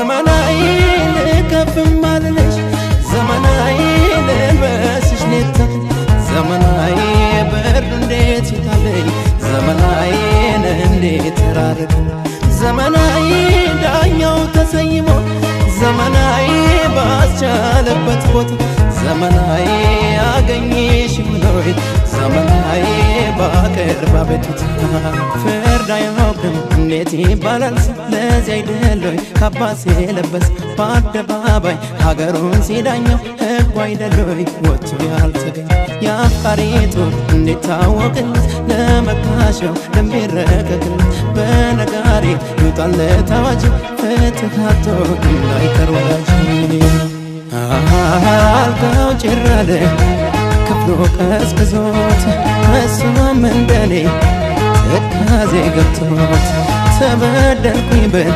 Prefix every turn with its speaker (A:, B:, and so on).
A: ዘመናዊ ልከፍም አልልሽ፣ ዘመናዊ ልልበስሽ ኔታ፣ ዘመናዊ ብርዱ እንዴት ይታለኝ፣ ዘመናዊን እንዴት ተራርቅ፣ ዘመናዊ ዳኛው ተሰይሞ፣ ዘመናዊ ባስቻለበት ቦታ፣ ዘመናዊ አገኘሽ ብሎይ፣ ዘመናዊ ባቀርብ አቤቱታ። ፍርድ አያውቅም እንዴት ይባላል? ለዚህ አይደሎይ ካባ የለበስ በአደባባይ ሀገሩን ሲዳኘው? ሕጉ አይደሎይ ወጥቶ ያልተገኘ? የአፍቃሪቱ እንዴት ታወቅለት? ለመካሸው ደንብ ይረቀቅለት፣ በነጋሪት ይውጣለት አዋጅ፣ ፍትህ አጥቶ እንዳይቀር ወዳጅ። አልጋው ጭር አለ፣ ክፍሉ ቀዝቅዞት፣ እሷም እንደኔ ትካዜ ገብቶት፣ ተበደልኩኝ ብል